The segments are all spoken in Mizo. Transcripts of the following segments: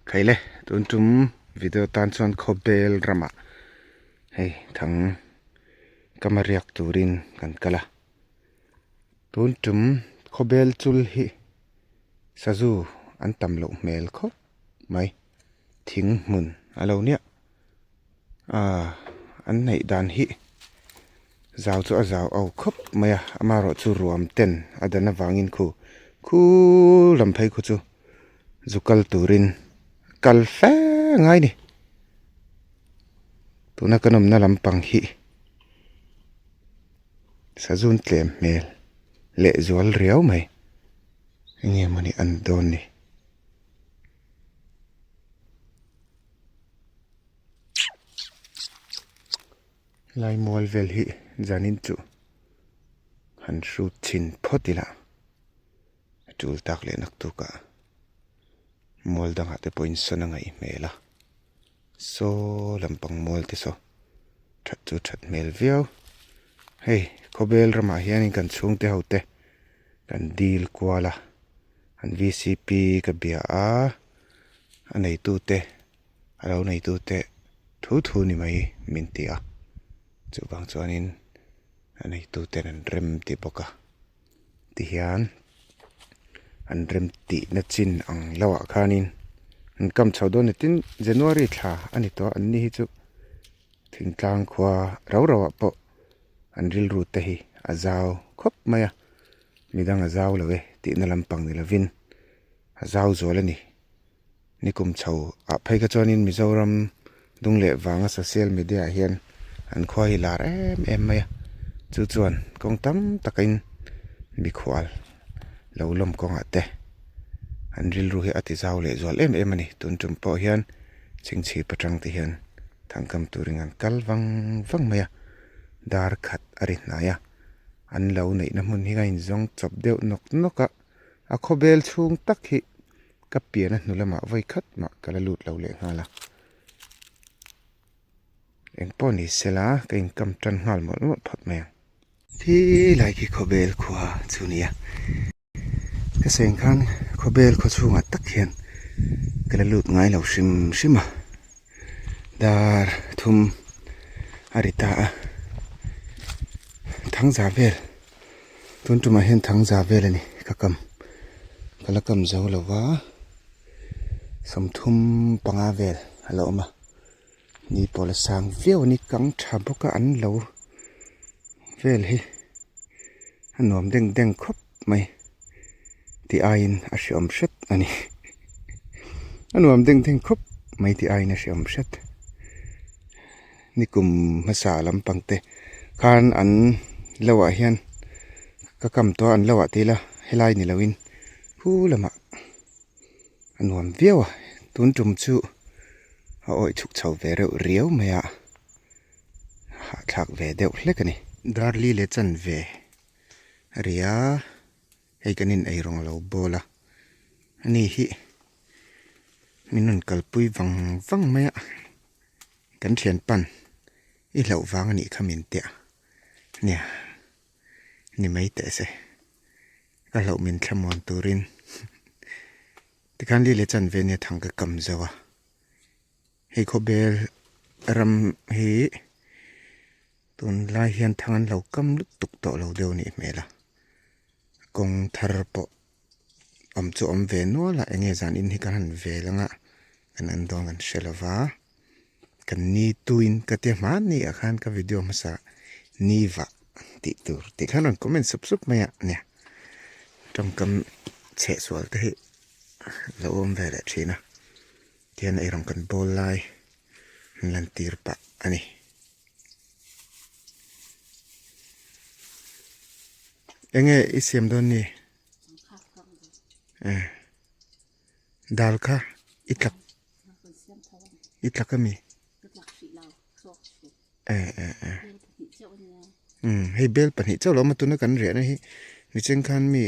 Khaile tun tum video tan chuan khawbel ramah hei thang kama riak turin kan kal a. Tun tum khawbel chul hi sazu an tam loh hmel khawp mai thing hmun a lo nia ah an neih dan hi zau chu a zau au khawp mai a amaherawh chu ruam ten a dan avangin khu khu lam phei khu chu zu kal turin kal fe ngai a ni tuna kan awmna lampang hi. Sazun tlem hmel leh zual riau mai eng nge mawni an dawn ni. Lai mual vel hi zanin chu han hrut chhin phawt ila a tul tak leh naktuk ah mual dangah te pawhin sawn a ngaih hmel a. Saw lampang mual te saw that chu that hmel viau hei khawvel ramah hianin kan chhungte ho te kan dil kual a an vcp ka bia a a neitu te a lo neitu te thu thu ni mai min ti a chuvang chuanin a neitu ten an rem ti bawk a tihian an rem tihna chin ang lo ah khanin an kam chho dawn a ni tin January thla a ni tawh a an ni hi chu thingtlang khua rau rau ah pawh an rilru te hi a zau khawp mai a midang a zau lo e tihna lampang ni lovin a zau zual a ni. Nikum chho ah phei kha chuanin Mizoram dung leh vanga social media ah hian an khua hi lar em em mai a, chu chuan kawng tam takin mikhual lo lawm kawngah te an rilru hi a ti zau leh zual em em a ni. Tun tum pawh hian chhingchhip atang te hian thangkam turin an kal vang vang mai a, dar khat a ri hnai a, an lo neihna hmun hi a inzawng chawp deuh nawk nawk a, a khawbel chhung tak hi. Ka pian a hnu lamah vawi khat mah ka la lut lo leh nghal a. Eng pawh ni sela ka inkam tan nghal mawlh mawlh phawt mai ang. Thi lai khi khawbel khua chu nia. Ka seng khan khawbel khaw chhungah tak hian ka la lut ngai lo hrim hrim a. Dar thum a ri ta a. Thangza vel. Tun tumah hian thangza vel a ni ka kam ka la kam zo lo va 35 vel a lo awm a ni pawh la sang viau a ni kang tha bawk a an lo vel hi a nuam deng deng khawp mai tih aiin a hreawm hret a ni a nuam deng deng khawp mai tih aiin a hreawm hret Nikum hmasa lampang te khan an lo ah hian ka kam tawh a an lo ah te ila helai ni lo in khu lamah a nuam viau a tun tum chu a awih chhuk chho ve reuh riau mai a hahthlak ve deuh hlek a ni. Darli leh chanve a ri a hei kan in eirawng a lo bawl a ani hi min rawn kalpui vang vang mai a. Kan thian pan i hlauh vang a nih kha min tia nia ni mai teh se ka hlauh min thlamuan turin tikhan li leh chan ve nia thang ka kam zo a hei khawbel ram hi tunlai hian thang an lo kam lutuk tawh lo deuh a nih hmel a kawng thar pawh. Awm chu awm ve nual a enge zan in hi kan han vel anga kan en dawn kan hre lova kan ni tuin ka tia hmanni ah khan ka video hmasa ni vah tih tur tih khan rawn comment sup sup mai a nia tawngkam chheh sual te hi lo awm ve leh thin a tihian eirawng kan bawl lai an lan tir pah a ni. Enge i siam dawn ni? Eh dal kha i tlak i tlak ami? Eh eh eh umm hei bel pahnih chauh lo awm a tuna kan riahna hi nicheng khan mi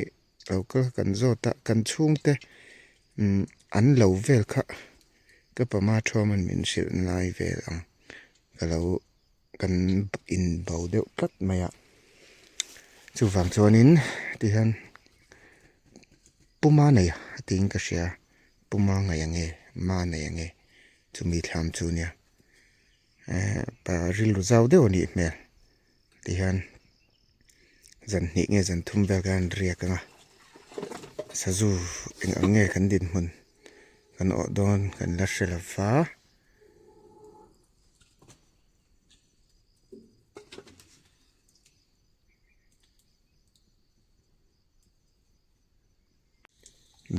lo kal kha kan zawt a kan chhungte umm an lo vel kha ka pama thuaman min hrilh lai vel ang ka lo. Kan inbo deuh tlat mai a, chuvang chuanin tihian puma nei a tiin ka hria, puma ngaih ang nge Ma nei ange chumi thlam chu nia eh pa rilru zau deuh a nih hmel tihian zan hnih nge zan thum vel khan an riak ang a sazu eng ang nge kan dinhmun kan awh dawn kan la hre lo va.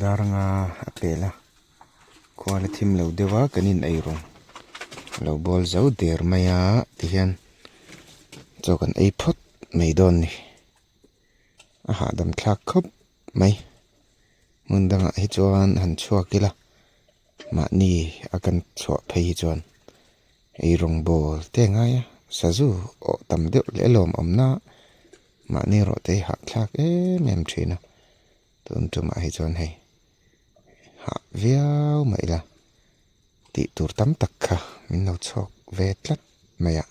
Dar anga a pel a khua la thim lo deuh a kan in ei rawng lo bawl zo der mai a tihian chaw kan ei phawt mai dawn a ni a hahdam thlak khawp mai hmun dangah hi chuan han chhuak ila mahni a kan chhuah phei hi chuan ei rawng bawl te a ngai a sazu awh tam deuh leh lawmawmna. Mahni erawh te hi hahthlak em em thin a, tun tumah hi chuan hei hah viau mah ila tih tur tam tak kha min lo chhawk ve tlat mai a,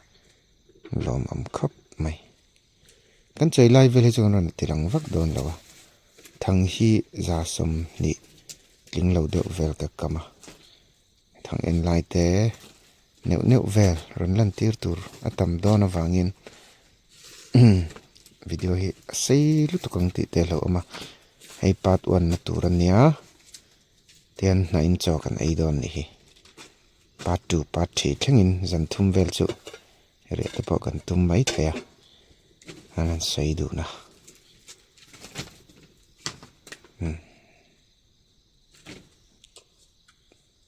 lawmawm khawp mai. Kan chei lai vel hi chuan rawn ti lang vak dawn lo a, thang hi za sawmhnih tling lo deuh vel ka kam a. Thang en lai te neuh neuh vel rawn lan tir tur a tam dawn avangin video hi a sei lutuk ang tih te a hlauh awm a hei part one na tur a nia tihian hnah in chaw kan ei dawn a nih hi part two part three thlengin zan thum vel chu riah te pawh kan tum mai thei a an han sawi dun a.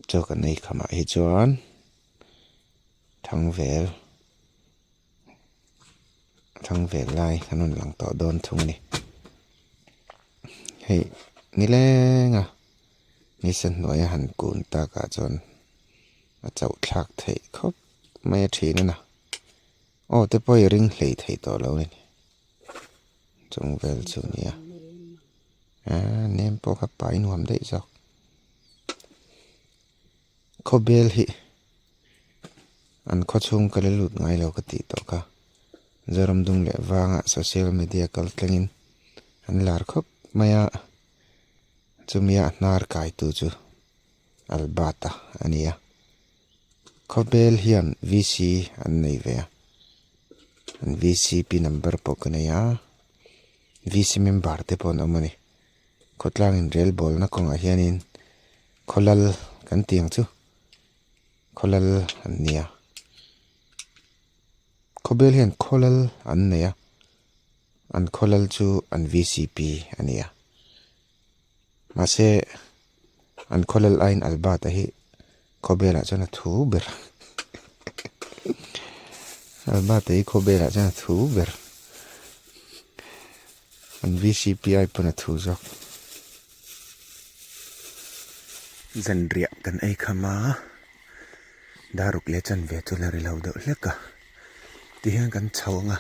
Chaw kan ei khamah hi chuan thangvel thangvel lai an rawn lang tawh dawn thung a ni hei nileng a nisa hnuaia han kun takah chuan a chauh thlak theih khawp mai a thin a na aw te pawh i ring hlei thei tawh lo a ni chung vel chu a nia aaa nem pawh kha pai nuam daih zawk. Khawbel hi an khaw chhung ka la lut ngai lo ka tih tawh kha. Zoram dung leh vangah social media kal tlangin an lar khawp mai a, chumia a hnar kai tu chu Albert-a a ni a. Khawbel hian VC an nei ve a, an VCP number pawh ka nei a, VC member te pawh an awm a ni. Khawtlang inrelbawlna kawngah hianin khawlal kan tih ang chu khawlal an ni a khawbel hian khawlal an nei a an khawlal chu an V C P a ni a mahse an khawlal aiin Albert a hi khawbelah chuan a thu ber Albert a hi khawbelah chuan a thu ber. An VCPI pawn a thu zawk. Zanriah kan ei kham a, daruk leh chanve chu la ri lo deuh hlek a, tihian kan chho ang a,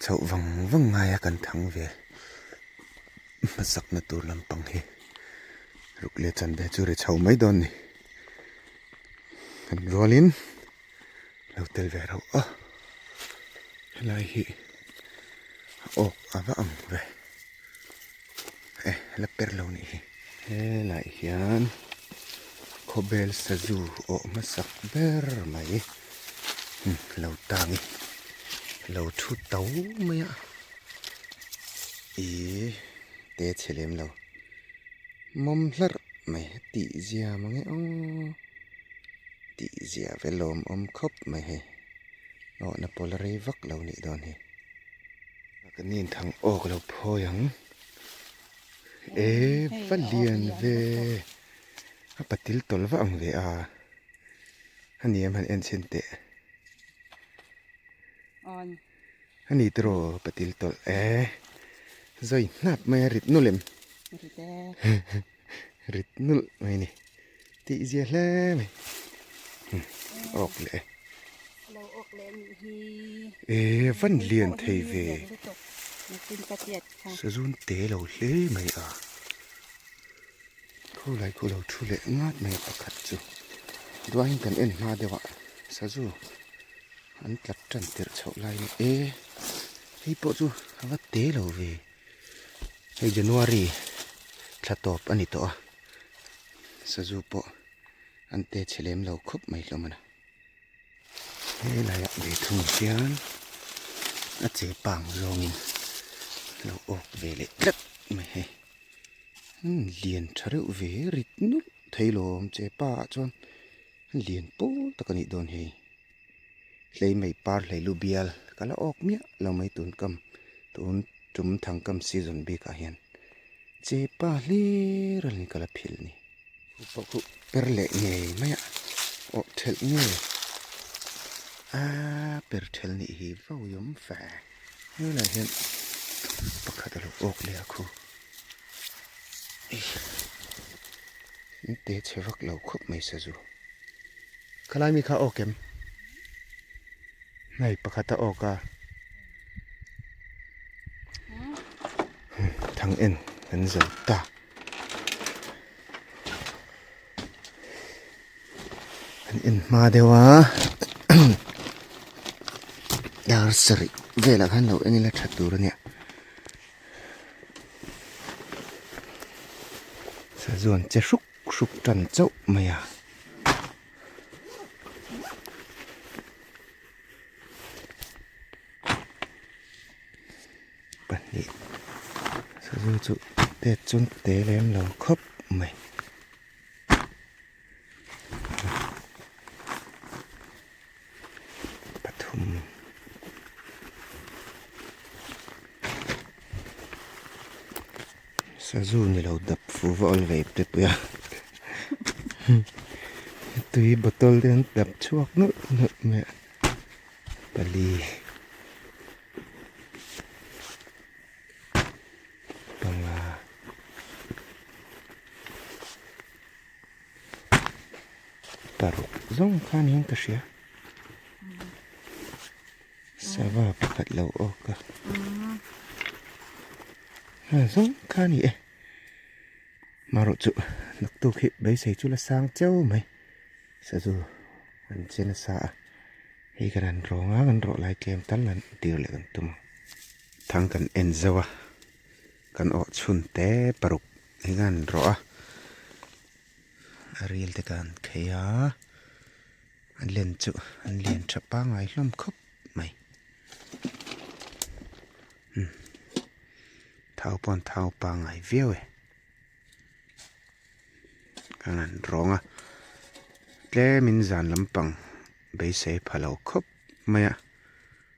chhoh vang vang ngai a kan thang ve hmasakna tur lampang hi ruk leh chanve chu ri chho mai dawn a ni. Kan rualin lo tel ve rauh a helai hi a awk a va ang ve e la per lo nih hi helai hian khawbel sazu awh hmasak ber mai lo tang i lo thu to mai a ih te chhe lem lo mawm hlarh mai tih zia mang e aw. Tih zia ve lawmawm khawp mai hei awhna pawl a rei vak lo nih dawn hi ka nin thang awk lo phawi ang e va lian ve a patil tawlh vak ang ve a a ni em han en chhin teh a ni tiraw patil tawlh e zawi hnap mai a rit nulh em rit nulh mai a ni. Tih zia hle mai. Awk leh e. Lo awk leh nih hi. E van lian thei ve. Sazun te lo hle mai a. Khulai khu lo thu leh ngat mai a pakhat chu. Duain kan en hma deuh a sazu an tlat tan tirh chhoh lai a ni e. Hei pawh chu a va te lo ve. Hei January thla tawp a ni tawh a. Sazu pawh. An te chhe lem lo khawp mai hlawm a na. Helaiah ve thung hian a che pang zawngin lo awk ve leh tlat mai hei. Umm lian tha reuh ve rit nulh thei lawm che pa ah chuan lian pawl tak a nih dawn hei. Hlei mai par hlei lu bial ka la awk miah lo mai tun kam tun tum thangkam season bikah hian che pa hlir a ni ka la phil ni. Khu pawh khu per leh ngei mai a awh thelh nge a per thelh nih hi vawi awm fe. Helaiah hian pakhat a lo awk leh a khu in te chhe vak lo khawp mai sazu. Khalai mi kha awk em? Hei pakhat a awk a. Thang en kan zo ta. An en hma deuh a dar sarih velah khan lo en ila tha tur a nia. Sazuan che hruk hruk tan chauh mai a. Pahnih sazu chu tet chuan te lem lo khawp mai. Pathum sazu ni lo dap fu va awl ve ipte pui a tui bottle te an dap chhuak nawlh nawlh mai a pali. Panga paruk zawng khan hian ka hria sava pakhat lo awk a ha zawng kha a ni e marawh chu naktuk hi beisei chu la sang cheu mai sazu an che nasa a. Hei kan han rawng a, kan rawh lai tlem tal han tir leh kan tum ang. Thang kan en zauh a, kan awh chhun te paruk hi kan han rawh a, a ril te kan khei a, a len chu an lian tha pangngai hlawm khawp mai. Umm thau pawh an thau pangngai viau e. Kan han rawng a tlemin zan lampang beisei pha lo khawp mai a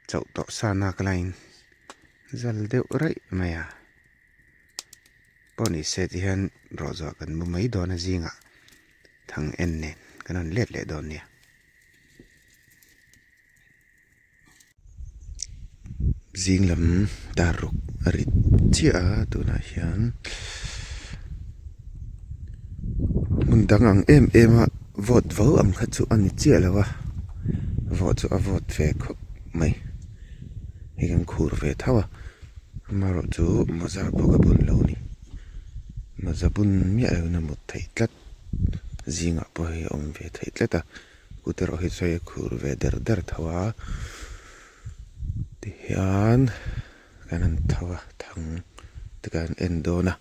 chauh tawh sa nak laiin zal deuh raih mai a pawh ni se ti hian rawh zawh kan mu mai dawn a zingah thang en nen kan rawn let leh dawn nia. Zing lam dar ruk a rit chiah a tunah hian hmun dang ang em em a vawt vo ang kha chu a ni chiah lo a vawh chu a vawt ve khawp mai hei kan khur ve tho a amaherawh chu mawza pawh ka bun lo a ni mawza bun miah lo in a mut theih tlat zingah pawh hei a awm ve theih tlat a. Kut erawh hi chu hei a khur ve der der tho a tihian kan han tho a thang te kan en dawn a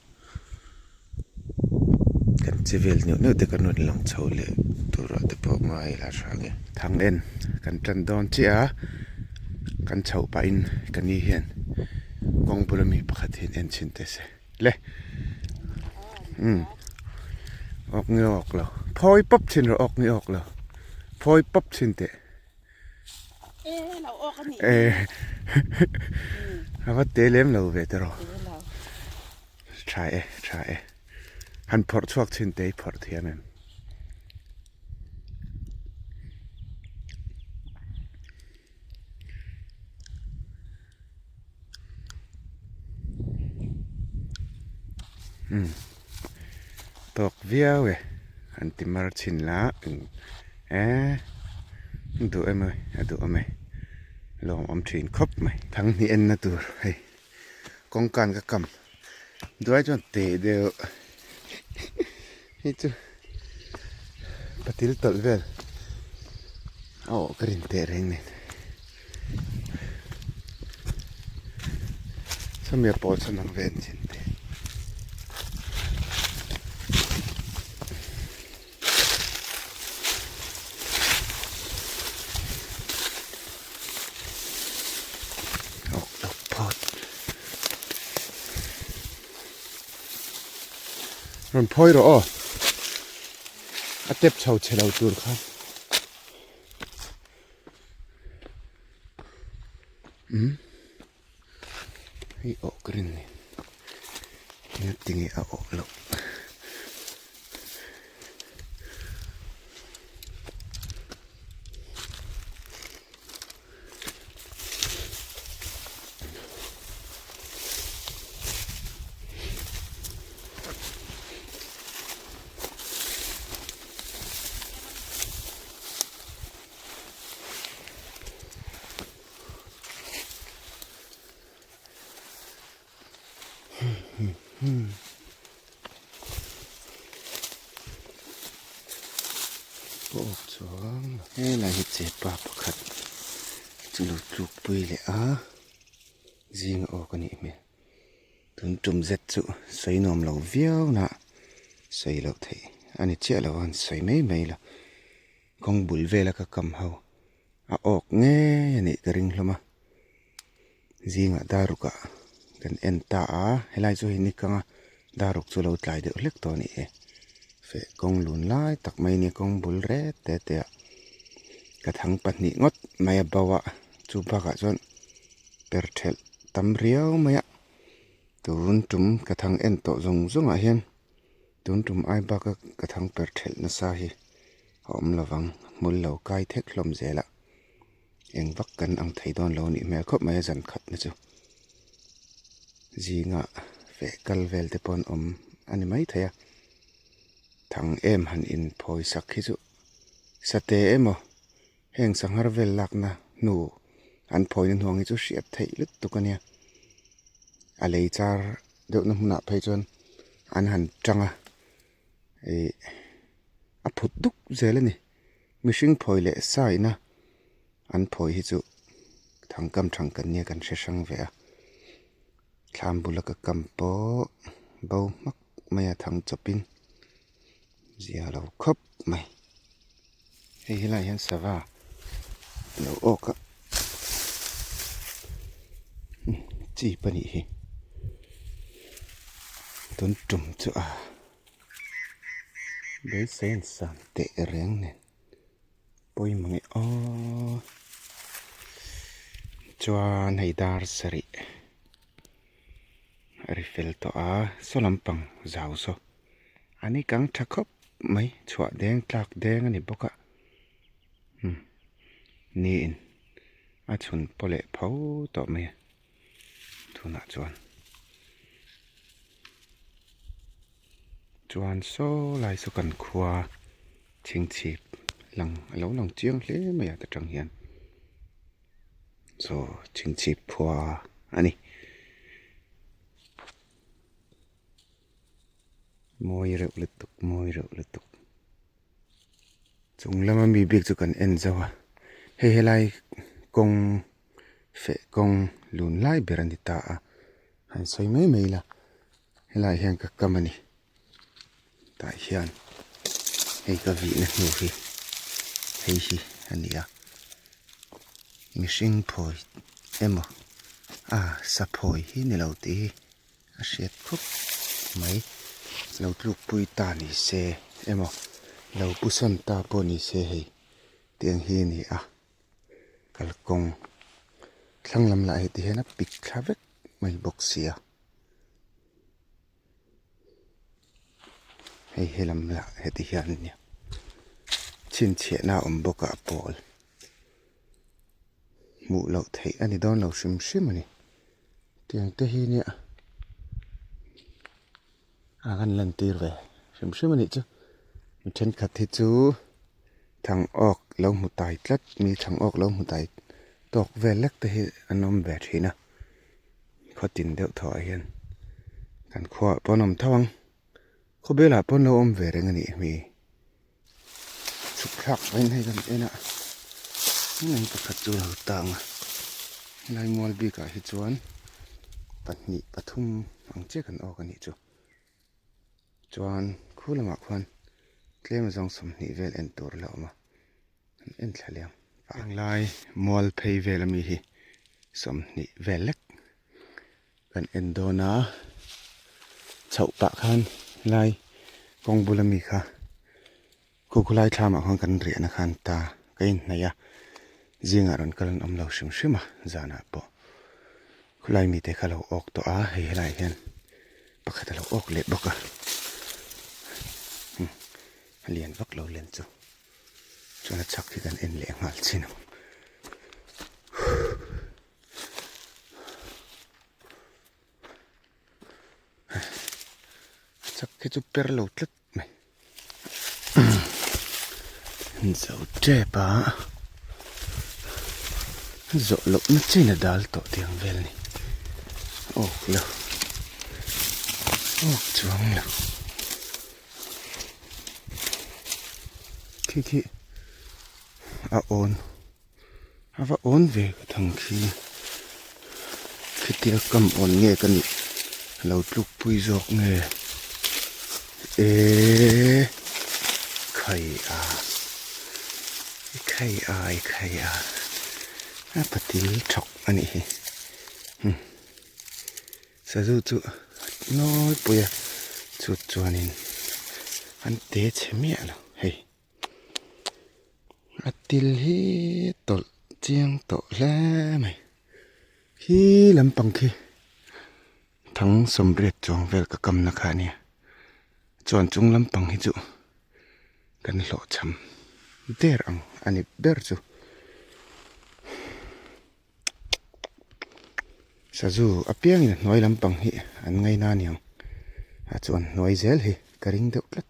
kan che vel neuh neuh te kan rawn lang chho leh turah te pawh ngai ila tha ang e. Thang en kan tan dawn chiah a kan chhoh pahin ka ni hian kawng bula mi pakhat hian en chhin teh se. Le umm awk nge awk lo phawi pawp thin rawh awk nge awk lo phawi pawp thin teh a va te lem lo ve te rawh tha e tha e han phawrh chhuak thin teh i phawrh thiam em. Umm tawk viau e an ti mar chhin la eee duh em a duh awm e lawmawm thin khawp mai thang hnih en na tur hei kawngkan ka kam duai chuan teh deuh hei chu patil tawlh vel a awh ka rin teh reng nen. Sawmia pawl chhan ang vel chin te. Rawn phawi rawh aw. A tep chho chhe lo tur khan. Umm. Hei awh ka rin nen. Engati nge a awh loh. Pawh chuan helai hi chepa pakhat chu lo tluk pui leh a zing a awk a nih hmel tun tum zet chu sawi nuam lo viau na sawi loh theih a ni chiah lo a han sawi mai mai la kawng bul vela ka kam ho a awk ngei a nih ka ring hlawm a. Zingah daruk ah kan en ta a, helai chu hei ni kanga daruk chu lo tlai deuh hlek tawh a ni e. Feh kawng lun lai tak mai a ni kawng bul ret te te ah ka thang pahnih ngawt mai a bo a, chu bakah chuan per thelh tam riau mai a, tun tum ka thang en tawh zawng zawng ah hian tun tum ai baka ka thang per thelh nasa hi a awm lovang hmul lo kai thek hlawm zel a. Eng vak kan ang thei dawn lo a nih hmel khawp mai a zan khat na chu. Zingah feh kal vel te pawh an awm a ni mai thei a. Thang em han in phawi sak hi chu sate emaw heng sanghar vel lakna hnu an phawina hnuang hi chu hriat theih lutuk a nia. A lei char deuhna hmunah phei chuan an han tang a ih a phut duk zel a ni. Mihring phawi leh sa ina an phawi hi chu thangkam thang kan nia kan hre hrang ve a, thlam bula ka kam pawh bo hmak mai a thang chawpin zia lo khawp mai. Hei helaiah hian sava a lo awk a, chi pahnih hi tun tum chu a. Beisei an san teh reng nen pawimawh nge aw chuan hei dar sarih a ri fel tawh a saw lampang zau saw a ni kang tha khawp mai chhuah deng tlak deng a ni bawk a umm niin a chhun pawh leh pho tawh mai a. Tunah chuan chuan saw lai saw kan khua chhingchhip lang a lo lang chiang hle mai a ta tang hian saw chhingchhip khua a ni. Mawi reuh lutuk mawi reuh lutuk chung lama mi bik chu kan en zauh a hei helai kawng feh kawng lun lai ber a ni ta a han sawi mai mai ila helaiah hian ka kam a ni tah hian hei ka vihna hnu hi hei hi a ni a mihring phawi emaw a saphawi hi ni lo tih hi. A hriat khawp mai. Lo tlukpui ta ni se emaw lo pusawn ta pawh ni se hei tiang hi a ni a. Kalkawng thlang lam lah heti hian a pik thla vek mai bawk si a. Hei helam lah heti hian a nia. Chhinchhiahna a awm bawk a a pawl. Hmuh loh theih a ni dawn lo hrim hrim a ni. Tiang te hi nia a kan lan tir ve hrim hrim a nih chu. Mi thenkhat hi chu thang awk lo hmu tai tlat mi thang awk lo hmu tai tawk vel lek te hi an awm ve thin a. Khaw tin deuh thaw ah hian kan khuaah pawh an awm tho ang. Khawbelah pawh an lo awm ve reng a nih hmi. Chhuk thlak pahin hei kan en a heng pakhat chu a lo tang a helai mual bikah hi chuan pahnih pathum ang chiah kan awk a nih chu chuan khu lamah khuan tlem azawng 20 vel en tur a la awm a an en thla leh ang henglai mual phei vel ami hi 20 vel lek kan en dawn a chhoh pah khan helai. Kawng bula mi kha khu khulai thlamah khan kan riahna khan ta ka inhnaih a, zingah rawn kal an awm lo hrim hrim a zanah pawh khulai mite kha lo awk tawh a hei helaiah hian pakhat a lo awk leh bawk a a lian vak lo len chu chuan a chhak hi kan en leh nghal chin ang. Chak hi chu per lo tlat mai. Zo tep a zawh loh na chin a dal tawh tih ang vel a ni. Awk lo awk chuang lo khi khi a awn. A va awn ve ka thang khi. Khitia kam awn nge ka nih lo tluk pui zawk nge eee khai a i khai a i khai a a patil thawk a nih hi hmm sazu chu nawi pui a chut chuanin an te chhe miah lo hei. A til hi tawlh chiang tawh hle mai khi lampang khi thang sawmriat chuang vel ka kamna kha a nia chuan chung lampang hi chu kan hlawhchham der ang a ni ber chu sazu apiangin a hnuai lampang hi an ngaina a niang a chuan hnuai zel hi ka ring deuh tlat.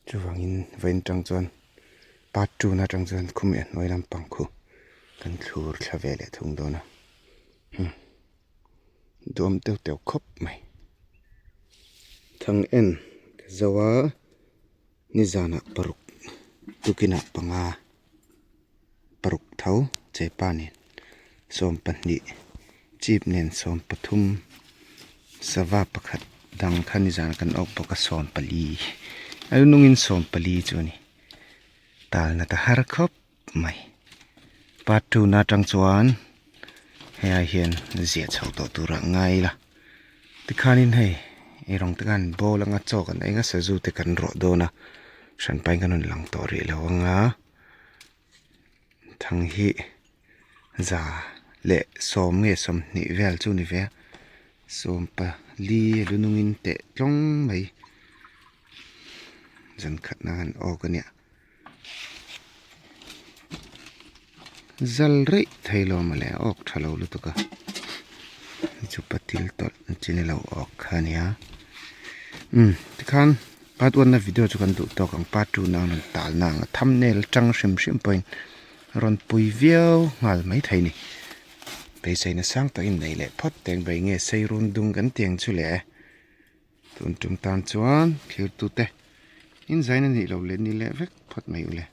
Chuvangin vawiin atang chuan part two na atang chuan khumi a hnuai lampang khu kan thlur thla ve leh thung dawn a hmm duam deuh deuh khawp mai. Thang en ka zo a nizanah paruk tukinah panga paruk tho chepa nen 12 chip nen 13 sava pakhat dang kha nizan kan awk bawk a 14 a lu nungin 14 chu a ni talna ta har khawp mai part two na atang chuan hei hian ziah chho tawh tur ah ngai ila tikhanin hei eirawng te khan bowl anga chaw kan ei anga sazu te kan rawh dawn a hranpain kan rawn lang tawh rih lo anga. Thang hi za leh sawm nge 20 vel chu ni ve a 14 lu nungin teh tlawng mai zan khat na han awk a nia zal reih thei lo mawle a awk tha lo lutuk a chu patil tawlh chin a lo awk kha a nia umm tikhan. Part one na video chu kan duh tawk ang part two na rawn tal na ang a thumbnail atang hrim hrim pawhin rawn pui viau nghal mai thei ni. Beiseina sang takin nei leh phawt teng bai nge sei run dung kan tiang chu le tun tum tan chuan thlir tute in zaina nih loh leh ni leh vek phawt mai ule.